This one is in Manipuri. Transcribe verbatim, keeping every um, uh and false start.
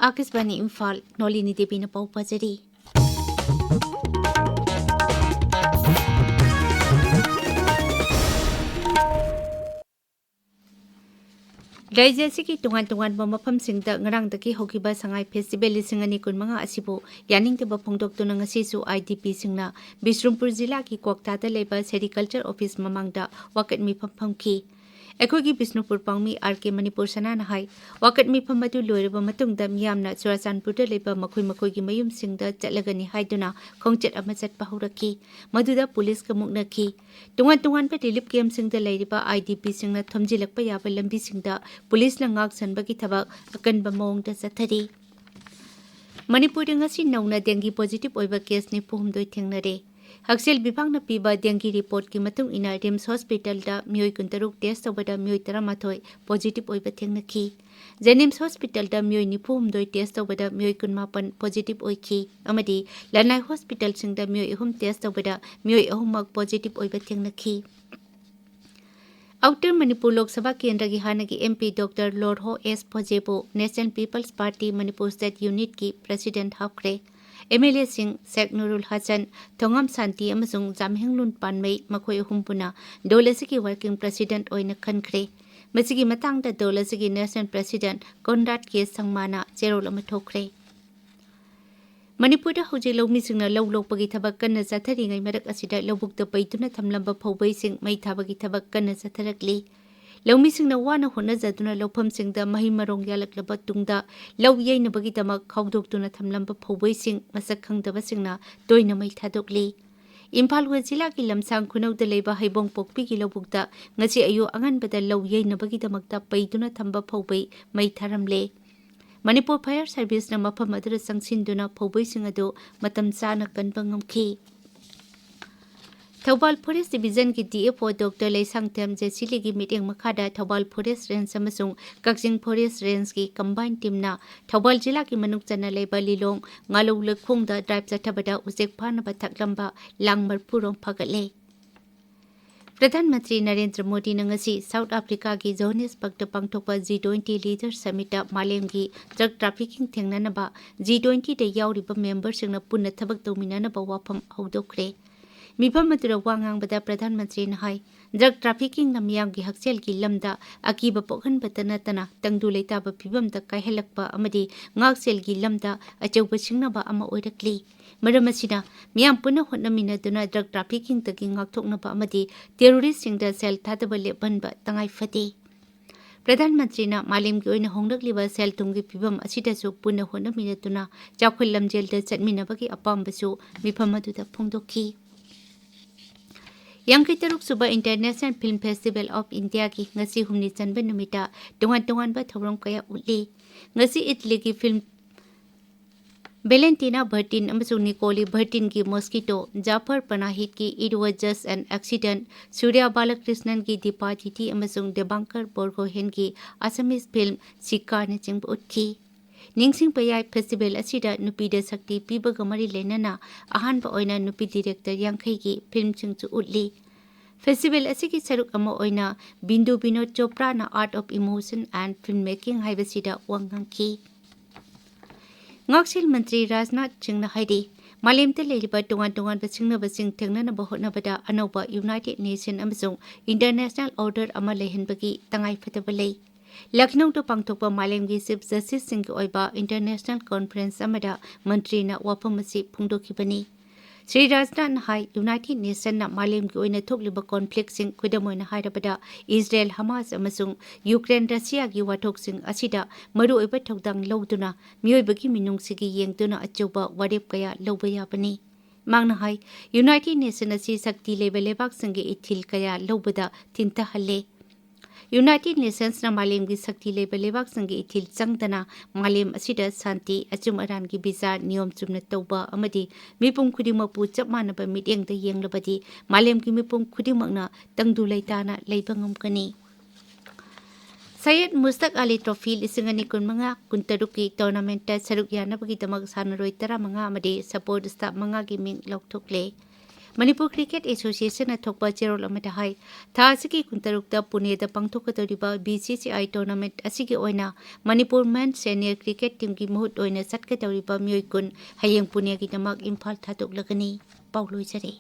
ꯑꯥꯀꯥꯁꯕꯥꯅꯤ ꯏꯝꯐꯥꯜ, ꯅꯣꯂꯤꯅꯤ ꯗꯦꯕꯤꯅ ꯄꯥꯎ ꯄꯥꯖꯔꯤ꯫ ꯔꯥꯖ꯭ꯌ ꯑꯁꯤꯒꯤ ꯇꯣꯉꯥꯟ ꯇꯣꯉꯥꯟꯕ ꯃꯐꯝꯁꯤꯡꯗ ꯉꯔꯥꯡꯗꯒꯤ ꯍꯧꯈꯤꯕ ꯁꯉꯥꯏ ꯐꯦꯁꯇꯤꯚꯦꯜ ꯂꯤꯁꯤꯡ ꯑꯅꯤ ꯀꯨꯟꯃꯉꯥ ꯑꯁꯤꯕꯨ ꯌꯥꯅꯤꯡꯗꯕ ꯐꯣꯡꯗꯣꯛꯇꯨꯅ ꯉꯁꯤꯁꯨ ꯑꯥꯏ ꯗꯤ ꯄꯤꯁꯤꯡꯅ ꯕꯤꯁꯅꯨꯄꯨꯔ ꯖꯤꯂꯥꯒꯤ ꯀ꯭ꯋꯥꯛꯇꯥꯗ ꯂꯩꯕ ꯁꯦꯔꯤꯀꯜꯆꯔ ꯑꯣꯐꯤꯁ ꯃꯃꯥꯡꯗ ꯋꯥꯀꯠ ꯃꯤꯐꯝ ꯐꯝꯈꯤ꯫ ꯑꯩꯈꯣꯏꯒꯤ ꯕꯤꯁꯅꯨꯄꯨꯔ ꯄꯥꯎꯃꯤ ꯑꯥꯔ ꯀꯦ ꯃꯅꯤꯄꯨꯔ ꯁꯅꯥꯅ ꯍꯥꯏ, ꯋꯥꯀꯠ ꯃꯤꯐꯝ ꯑꯗꯨ ꯂꯣꯏꯔꯕ ꯃꯇꯨꯡꯗ ꯃꯤꯌꯥꯝꯅ ꯆꯨꯔꯥꯆꯥꯟꯄꯨꯔꯗ ꯂꯩꯕ ꯃꯈꯣꯏ ꯃꯈꯣꯏꯒꯤ ꯃꯌꯨꯝꯁꯤꯡꯗ ꯆꯠꯂꯒꯅꯤ ꯍꯥꯏꯗꯨꯅ ꯈꯣꯡꯆꯠ ꯑꯃ ꯆꯠꯄ ꯍꯧꯔꯛꯈꯤ꯫ ꯃꯗꯨꯗ ꯄꯨꯂꯤꯁꯀ ꯃꯨꯛꯅꯈꯤ꯫ ꯇꯣꯉꯥꯟ ꯇꯣꯉꯥꯟꯕ ꯔꯤꯂꯤꯐ ꯀꯦꯝꯞꯁꯤꯡꯗ ꯂꯩꯔꯤꯕ ꯑꯥꯏ ꯗꯤ ꯄꯤꯁꯤꯡꯅ ꯊꯣꯝꯖꯤꯜꯂꯛꯄ ꯌꯥꯕ ꯂꯝꯕꯤꯁꯤꯡꯗ ꯄꯨꯂꯤꯁꯅ ꯉꯥꯛ ꯁꯦꯟꯕꯒꯤ ꯊꯕꯛ ꯑꯀꯟꯕ ꯃꯑꯣꯡꯗ ꯆꯠꯊꯔꯤ꯫ ꯃꯅꯤꯄꯨꯔꯗ ꯉꯁꯤ ꯅꯧꯅ ꯗꯦꯡꯒꯤ ꯄꯣꯖꯤꯇꯤꯚ ꯑꯣꯏꯕ ꯀꯦꯁ ꯅꯤꯐꯨ ꯍꯨꯝꯗꯣꯏ ꯊꯦꯡꯅꯔꯦ꯫ ꯍꯛꯁꯦꯜ ꯕꯤꯚꯥꯒꯅ ꯄꯤꯕ ꯗꯦꯡꯒꯤ ꯔꯤꯄꯣꯔꯠꯀꯤ ꯃꯇꯨꯡ ꯏꯟꯅ ꯔꯤꯝꯁ ꯍꯣꯁꯄꯤꯇꯥꯜꯗ ꯃꯤꯑꯣꯏ ꯀꯨꯟꯇꯔꯨꯛ ꯇꯦꯁ ꯇꯧꯕꯗ ꯃꯤꯑꯣꯏ ꯇꯔꯥꯃꯥꯊꯣꯏ ꯄꯣꯖꯤꯇꯤꯚ ꯑꯣꯏꯕ ꯊꯦꯡꯅꯈꯤ꯫ ꯖꯦꯅꯤꯝꯁ ꯍꯣꯁꯄꯤꯇꯥꯜꯗ ꯃꯤꯑꯣꯏ ꯅꯤꯐꯨ ꯍꯨꯝꯗꯣꯏ ꯇꯦꯁ ꯇꯧꯕꯗ ꯃꯤꯑꯣꯏ ꯀꯨꯟꯃꯥꯄꯟ ꯄꯣꯖꯤꯇꯤꯚ ꯑꯣꯏꯈꯤ ꯑꯃꯗꯤ ꯂꯅꯥꯏ ꯍꯣꯁꯄꯤꯇꯥꯜꯁꯤꯡꯗ ꯃꯤꯑꯣꯏ ꯑꯍꯨꯝ ꯇꯦꯁ ꯇꯧꯕꯗ ꯃꯤꯑꯣꯏ ꯑꯍꯨꯝꯃꯛ ꯄꯣꯖꯤꯇꯤꯚ ꯑꯣꯏꯕ ꯊꯦꯡꯅꯈꯤ꯫ ꯑꯥꯎꯇꯔ ꯃꯅꯤꯄꯨꯔ ꯂꯣꯛ ꯁꯚꯥ ꯀꯦꯟꯗ꯭ꯔꯒꯤ ꯍꯥꯟꯅꯒꯤ M P doctor Lorho S ꯐꯣꯖꯦꯕꯨ national people's party Manipur state ꯌꯨꯅꯤꯠꯀꯤ ꯄ꯭ꯔꯦꯁꯤꯗꯦꯟꯠ ꯍꯥꯞꯈ꯭ꯔꯦ꯫ ꯑꯦꯝ ꯑꯦꯜ ꯑꯦꯁꯤꯡ ꯁꯦꯈ ꯅꯨꯔꯨꯜ ꯍꯁꯟ, ꯊꯣꯉꯝ ꯁꯥꯟꯇꯤ ꯑꯃꯁꯨꯡ ꯖꯥꯝꯍꯦꯡꯂꯨꯟ ꯄꯥꯟꯃꯩ ꯃꯈꯣꯏ ꯑꯍꯨꯝ ꯄꯨꯟꯅ ꯗꯣꯜ ꯑꯁꯤꯒꯤ ꯋꯥꯔꯀꯤꯡ ꯄ꯭ꯔꯦꯁꯤꯗꯦꯟꯠ ꯑꯣꯏꯅ ꯈꯟꯈ꯭ꯔꯦ꯫ ꯃꯁꯤꯒꯤ ꯃꯇꯥꯡꯗ ꯗꯣꯜ ꯑꯁꯤꯒꯤ ꯅꯦꯁꯅꯦꯜ ꯄ꯭ꯔꯦꯁꯤꯗꯦꯟꯠ ꯀꯣꯟꯔꯥꯗ ꯀꯦ ꯁꯪꯃꯥꯅ ꯆꯦꯔꯣꯜ ꯑꯃ ꯊꯣꯛꯈ꯭ꯔꯦ꯫ ꯃꯅꯤꯄꯨꯔꯗ ꯍꯧꯖꯤꯛ ꯂꯧꯃꯤꯁꯤꯡꯅ ꯂꯧ ꯂꯣꯛꯄꯒꯤ ꯊꯕꯛ ꯀꯟꯅ ꯆꯠꯊꯔꯤꯉꯩ ꯃꯔꯛ ꯑꯁꯤꯗ ꯂꯧꯕꯨꯛꯇ ꯄꯩꯗꯨꯅ ꯊꯝꯂꯝꯕ ꯐꯧꯕꯩꯁꯤꯡ ꯃꯩ ꯊꯥꯕꯒꯤ ꯊꯕꯛ ꯀꯟꯅ ꯆꯠꯊꯔꯛꯂꯤ꯫ ꯂꯧꯃꯤꯁꯤꯡꯅ ꯋꯥꯅ ꯍꯣꯠꯅꯖꯗꯨꯅ ꯂꯧꯐꯝꯁꯤꯡꯗ ꯃꯍꯩ ꯃꯔꯣꯡ ꯌꯥꯜꯂꯛꯂꯕ ꯇꯨꯡꯗ ꯂꯧ ꯌꯩꯅꯕꯒꯤꯗꯃꯛ ꯈꯥꯎꯗꯣꯛꯇꯨꯅ ꯊꯝꯂꯝꯕ ꯐꯧꯕꯩꯁꯤꯡ ꯃꯁꯛ ꯈꯪꯗꯕꯁꯤꯡꯅ ꯇꯣꯏꯅ ꯃꯩ ꯊꯥꯗꯣꯛꯂꯤ꯫ ꯏꯝꯐꯥꯜ ꯋꯦꯁ ꯖꯤꯂꯥꯒꯤ ꯂꯝꯁꯥꯡ ꯈꯨꯅꯧꯗ ꯂꯩꯕ ꯍꯩꯕꯣꯡ ꯄꯣꯛꯄꯤꯒꯤ ꯂꯧꯕꯨꯛꯇ ꯉꯁꯤ ꯑꯌꯨꯛ ꯑꯉꯟꯕꯗ ꯂꯧ ꯌꯩꯅꯕꯒꯤꯗꯃꯛꯇ ꯄꯩꯗꯨꯅ ꯊꯝꯕ ꯐꯧꯕꯩ ꯃꯩ ꯊꯥꯔꯝꯂꯦ꯫ ꯃꯅꯤꯄꯨꯔ ꯐꯥꯌꯔ ꯁꯔꯚꯤꯁꯅ ꯃꯐꯝ ꯑꯗꯨꯗ ꯆꯪꯁꯤꯟꯗꯨꯅ ꯐꯧꯕꯩꯁꯤꯡ ꯑꯗꯨ ꯃꯇꯝ ꯆꯥꯅ ꯀꯟꯕ ꯉꯝꯈꯤ꯫ ꯊꯧꯕꯥꯜ ꯐꯣꯔꯦꯁ ꯗꯤꯚꯤꯖꯟꯒꯤ D F O doctor Leishangthem ꯖꯦꯁꯤꯂꯤꯒꯤ ꯃꯤꯠꯌꯦꯡ ꯃꯈꯥꯗ ꯊꯧꯕꯥꯜ ꯐꯣꯔꯦꯁ ꯔꯦꯟꯖ ꯑꯃꯁꯨꯡ ꯀꯛꯆꯤꯡ ꯐꯣꯔꯦꯁ ꯔꯦꯟꯖꯀꯤ ꯀꯝꯕꯥꯏꯟ ꯇꯤꯝꯅ ꯊꯧꯕꯥꯜ ꯖꯤꯂꯥꯒꯤ ꯃꯅꯨꯡ ꯆꯟꯅ ꯂꯩꯕ ꯂꯤꯂꯣꯡ ꯉꯥꯂꯧ ꯂꯩꯈꯣꯡꯗ ꯗ꯭ꯔꯥꯏꯚ ꯆꯠꯊꯕꯗ ꯎꯆꯦꯛ ꯐꯥꯅꯕ ꯊꯛꯂꯝꯕ ꯂꯥꯡ ꯃꯔꯐꯨ ꯔꯣꯝ ꯐꯥꯒꯠꯂꯦ꯫ ꯄ꯭ꯔꯙꯥꯟ ꯃꯟꯇ꯭ꯔꯤ ꯅꯔꯦꯟꯗ꯭ꯔ ꯃꯣꯗꯤꯅ ꯉꯁꯤ ꯁꯥꯎꯠ ꯑꯐ꯭ꯔꯤꯀꯥꯒꯤ ꯖꯣꯍꯅꯦꯁꯕꯔꯒꯇ ꯄꯥꯡꯊꯣꯛꯄ ꯖꯤ ꯇ꯭ꯋꯦꯟꯇꯤ ꯂꯤꯗꯔ ꯁꯃꯤꯠꯇ ꯃꯥꯂꯦꯝꯒꯤ ꯗ꯭ꯔꯒ ꯇ꯭ꯔꯥꯐꯤꯀꯤꯡ ꯊꯦꯡꯅꯅꯕ ꯖꯤ ꯇ꯭ꯋꯦꯟꯇꯤꯗ ꯌꯥꯎꯔꯤꯕ ꯃꯦꯝꯕꯔꯁꯤꯡꯅ ꯄꯨꯟꯅ ꯊꯕꯛ ꯇꯧꯃꯤꯟꯅꯅꯕ ꯋꯥꯐꯝ ꯍꯧꯗꯣꯛꯈ꯭ꯔꯦ꯫ ꯃꯤꯐꯝ ꯑꯗꯨꯗ ꯋꯥ ꯉꯥꯡꯕꯗ ꯄ꯭ꯔꯙꯥꯟ ꯃꯟꯇ꯭ꯔꯤꯅ ꯍꯥꯏ, ꯗ꯭ꯔꯒ ꯇ꯭ꯔꯥꯐꯤꯀꯤꯡꯅ ꯃꯤꯌꯥꯝꯒꯤ ꯍꯛꯁꯦꯜꯒꯤ ꯂꯝꯗ ꯑꯀꯤꯕ ꯄꯣꯛꯍꯟꯕꯇ ꯅꯠꯇꯅ ꯇꯪꯗꯨ ꯂꯩꯇꯥꯕ ꯐꯤꯕꯝꯗ ꯀꯥꯏꯍꯜꯂꯛꯄ ꯑꯃꯗꯤ ꯉꯥꯛꯁꯦꯜꯒꯤ ꯂꯝꯗ ꯑꯆꯧꯕ ꯁꯤꯡꯅꯕ ꯑꯃ ꯑꯣꯏꯔꯛꯂꯤ꯫ ꯃꯔꯝ ꯑꯁꯤꯅ, ꯃꯤꯌꯥꯝ ꯄꯨꯟꯅ ꯍꯣꯠꯅꯃꯤꯟꯅꯗꯨꯅ ꯗ꯭ꯔꯒ ꯇ꯭ꯔꯥꯐꯤꯀꯤꯡꯗꯒꯤ ꯉꯥꯛꯊꯣꯛꯅꯕ ꯑꯃꯗꯤ ꯇꯦꯔꯣꯔꯤꯁ꯭ꯠꯁꯤꯡꯗ ꯁꯦꯜ ꯊꯥꯗꯕ ꯂꯦꯞꯍꯟꯕ ꯇꯉꯥꯏ ꯐꯗꯦ꯫ ꯄ꯭ꯔꯙꯥꯟ ꯃꯟꯇ꯭ꯔꯤꯅ ꯃꯥꯂꯦꯝꯒꯤ ꯑꯣꯏꯅ ꯍꯣꯡꯂꯛꯂꯤꯕ ꯁꯦꯜ ꯊꯨꯝꯒꯤ ꯐꯤꯕꯝ ꯑꯁꯤꯗꯁꯨ ꯄꯨꯟꯅ ꯍꯣꯠꯅꯃꯤꯟꯅꯗꯨꯅ ꯆꯥꯎꯈꯠ ꯂꯝꯖꯦꯜꯗ ꯆꯠꯃꯤꯟꯅꯕꯒꯤ ꯑꯄꯥꯝꯕꯁꯨ ꯃꯤꯐꯝ ꯑꯗꯨꯗ ꯐꯣꯡꯗꯣꯛꯈꯤ꯫ ꯌꯥꯡꯈꯩ ꯇꯔꯨꯛ ꯁꯨꯕ International Film Festival of Indiaꯒꯤ ꯉꯁꯤ ꯍꯨꯝꯅꯤ ꯆꯟꯕ ꯅꯨꯃꯤꯠꯇ ꯇꯣꯉꯥꯟ ꯇꯣꯉꯥꯟꯕ ꯊꯧꯔꯝ ꯀꯌꯥ ꯎꯠꯂꯤ꯫ ꯉꯁꯤ ꯏꯇꯂꯤꯒꯤ ꯐꯤꯜꯝ ꯚꯦꯂꯦꯟꯇꯤꯅꯥ ꯕꯔꯇꯤꯟ ꯑꯃꯁꯨꯡ ꯅꯤꯀꯣꯂꯤ ꯕꯔꯇꯤꯟꯒꯤ ꯃꯣꯁꯀꯤꯇꯣ, ꯖꯥꯐꯔ ꯄꯅꯥꯍꯤꯠꯀꯤ It Was Just an Accident, Surya ꯕꯥꯂꯀ꯭ꯔꯤꯁꯅꯟꯒꯤ ꯗꯤꯄꯥ ꯇꯤꯇꯤ ꯑꯃꯁꯨꯡ ꯗꯦꯕꯥꯡꯀꯔ ꯕꯣꯔꯒꯣꯍꯦꯟꯒꯤ ꯑꯁꯥꯃꯤꯁ ꯐꯤꯜꯝ ꯁꯤꯀꯥꯔꯅꯆꯤꯡꯕ ꯎꯠꯈꯤ꯫ ꯅꯤꯡꯁꯤꯡꯕ ꯌꯥꯏ, ꯐꯦꯁꯇꯤꯚꯦꯜ ꯑꯁꯤꯗ ꯅꯨꯄꯤꯗ ꯁꯛꯇꯤ ꯄꯤꯕꯒ ꯃꯔꯤ ꯂꯩꯅꯅ ꯑꯍꯥꯟꯕ ꯑꯣꯏꯅ ꯅꯨꯄꯤ ꯗꯤꯔꯦꯛꯇꯔ ꯌꯥꯡꯈꯩꯒꯤ ꯐꯤꯜꯝꯁꯤꯡꯁꯨ ꯎꯠꯂꯤ꯫ ꯐꯦꯁꯇꯤꯚꯦꯜ ꯑꯁꯤꯒꯤ ꯁꯔꯨꯛ ꯑꯃ ꯑꯣꯏꯅ Bindu Vinod ꯆꯣꯄ꯭ꯔꯥꯅ Art of Emotion and Filmmaking ꯍꯥꯏꯕꯁꯤꯗ ꯋꯥ ꯉꯥꯡꯈꯤ꯫ ꯉꯥꯛꯁꯦꯜ ꯃꯟꯇ꯭ꯔꯤ ꯔꯥꯖꯅꯥꯊ ꯁꯤꯡꯅ ꯍꯥꯏꯔꯤ, ꯃꯥꯂꯦꯝꯗ ꯂꯩꯔꯤꯕ ꯇꯣꯉꯥꯟ ꯇꯣꯉꯥꯟꯕ ꯁꯤꯡꯅꯕꯁꯤꯡ ꯊꯦꯡꯅꯅꯕ ꯍꯣꯠꯅꯕꯗ ꯑꯅꯧꯕ ꯌꯨꯅꯥꯏꯇꯦꯗ ꯅꯦꯁꯟ ꯑꯃꯁꯨꯡ ꯏꯟꯇꯔꯅꯦꯁꯅꯦꯜ ꯑꯣꯔꯗꯔ ꯑꯃ ꯂꯩꯍꯟꯕꯒꯤ ꯇꯉꯥꯏꯐꯗꯕ ꯂꯩ꯫ ꯂꯈꯅꯧꯗ ꯄꯥꯡꯊꯣꯛꯄ ꯃꯥꯂꯦꯝꯒꯤ ꯆꯤꯐ ꯖꯁꯇꯤꯁꯁꯤꯡꯒꯤ ꯑꯣꯏꯕ ꯏꯟꯇꯔꯅꯦꯁꯅꯦꯜ ꯀꯣꯟꯐꯔꯦꯟꯁ ꯑꯃꯗ ꯃꯟꯇ꯭ꯔꯤꯅ ꯋꯥꯐꯝ ꯑꯁꯤ ꯐꯣꯡꯗꯣꯛꯈꯤꯕꯅꯤ꯫ ꯁ꯭ꯔꯤ ꯔꯥꯖꯅꯥꯊꯅ ꯍꯥꯏ, ꯌꯨꯅꯥꯏꯇꯦꯗ ꯅꯦꯁꯟꯅ ꯃꯥꯂꯦꯝꯒꯤ ꯑꯣꯏꯅ ꯊꯣꯛꯂꯤꯕ ꯀꯣꯟꯐ꯭ꯂꯤꯛꯁꯤꯡ, ꯈꯨꯗꯝ ꯑꯣꯏꯅ ꯍꯥꯏꯔꯕꯗ ꯏꯖꯔꯦꯜ ꯍꯃꯥꯁ ꯑꯃꯁꯨꯡ ꯌꯨꯀ꯭ꯔꯦꯟ ꯔꯁꯤꯌꯥꯒꯤ ꯋꯥꯊꯣꯛꯁꯤꯡ ꯑꯁꯤꯗ ꯃꯔꯨꯑꯣꯏꯕ ꯊꯧꯗꯥꯡ ꯂꯧꯗꯨꯅ ꯃꯤꯑꯣꯏꯕꯒꯤ ꯃꯤꯅꯨꯡꯁꯤꯒꯤ ꯌꯦꯡꯗꯨꯅ ꯑꯆꯧꯕ ꯋꯥꯔꯦꯞ ꯀꯌꯥ ꯂꯧꯕ ꯌꯥꯕꯅꯤ꯫ ꯃꯍꯥꯛꯅ ꯍꯥꯏ, ꯌꯨꯅꯥꯏꯇꯦꯗ ꯅꯦꯁꯟ ꯑꯁꯤ ꯁꯛꯇꯤ ꯂꯩꯕ ꯂꯩꯕꯥꯛꯁꯤꯡꯒꯤ ꯏꯊꯤꯜ ꯀꯌꯥ ꯂꯧꯕꯗ ꯊꯤꯟꯊꯍꯜꯂꯦ꯫ ꯌꯨꯅꯥꯏꯇꯦꯗ ꯅꯦꯁꯟꯁꯅ ꯃꯥꯂꯦꯝꯒꯤ ꯁꯛꯇꯤ ꯂꯩꯕ ꯂꯩꯕꯥꯛꯁꯤꯡꯒꯤ ꯏꯊꯤꯜ ꯆꯪꯗꯅ ꯃꯥꯂꯦꯝ ꯑꯁꯤꯗ ꯁꯥꯟꯇꯤ, ꯑꯆꯨꯝ ꯑꯔꯥꯟꯒꯤ ꯕꯤꯆꯥꯔ ꯅꯤꯌꯣꯝ ꯆꯨꯝꯅ ꯇꯧꯕ ꯑꯃꯗꯤ ꯃꯤꯄꯨꯝ ꯈꯨꯗꯤꯡꯃꯛꯄꯨ ꯆꯞ ꯃꯥꯟꯅꯕ ꯃꯤꯠꯌꯦꯡꯗ ꯌꯦꯡꯂꯕꯗꯤ ꯃꯥꯂꯦꯝꯒꯤ ꯃꯤꯄꯨꯝ ꯈꯨꯗꯤꯡꯃꯛꯅ ꯇꯪꯗꯨ ꯂꯩꯇꯥꯅ ꯂꯩꯕ ꯉꯝꯒꯅꯤ꯫ ꯁꯌꯦꯗ ꯃꯨꯁꯇꯛ ꯑꯂꯤ ꯇ꯭ꯔꯣꯐꯤ ꯂꯤꯁꯤꯡ ꯑꯅꯤ ꯀꯨꯟꯃꯉꯥ ꯀꯨꯟꯇꯔꯨꯛꯀꯤ ꯇꯣꯔꯅꯥꯃꯦꯟꯠꯇ ꯁꯔꯨꯛ ꯌꯥꯅꯕꯒꯤꯗꯃꯛ ꯁꯥꯟꯅꯔꯣꯏ ꯇꯔꯥꯃꯉꯥ ꯑꯃꯗꯤ ꯁꯄꯣꯔꯠ ꯁ꯭ꯇꯥꯐ ꯃꯉꯥꯒꯤ ꯃꯤꯡ ꯂꯥꯎꯊꯣꯛꯂꯦ꯫ ꯃꯅꯤꯄꯨꯔ ꯀ꯭ꯔꯤꯀꯦꯠ ꯑꯦꯁꯣꯁꯤꯌꯦꯁꯟꯅ ꯊꯣꯛꯄ ꯆꯦꯔꯣꯜ ꯑꯃꯗ ꯍꯥꯏ, ꯊꯥ ꯑꯁꯤꯒꯤ ꯀꯨꯟꯇꯔꯨꯛꯇ ꯄꯨꯅꯦꯗ ꯄꯥꯡꯊꯣꯛꯀꯗꯧꯔꯤꯕ B C C I tournament ꯑꯁꯤꯒꯤ ꯑꯣꯏꯅ ꯃꯅꯤꯄꯨꯔ ꯃꯦꯟ ꯁꯦꯅꯤꯌꯔ ꯀ꯭ꯔꯤꯀꯦꯠ ꯇꯤꯝꯒꯤ ꯃꯍꯨꯠ ꯑꯣꯏꯅ ꯆꯠꯀꯗꯧꯔꯤꯕ ꯃꯤꯑꯣꯏ ꯀꯨꯟ ꯍꯌꯦꯡ ꯄꯨꯅꯦꯒꯤꯗꯃꯛ ꯏꯝꯐꯥꯜ ꯊꯥꯗꯣꯛꯂꯒꯅꯤ꯫ ꯄꯥꯎ ꯂꯣꯏꯖꯔꯦ꯫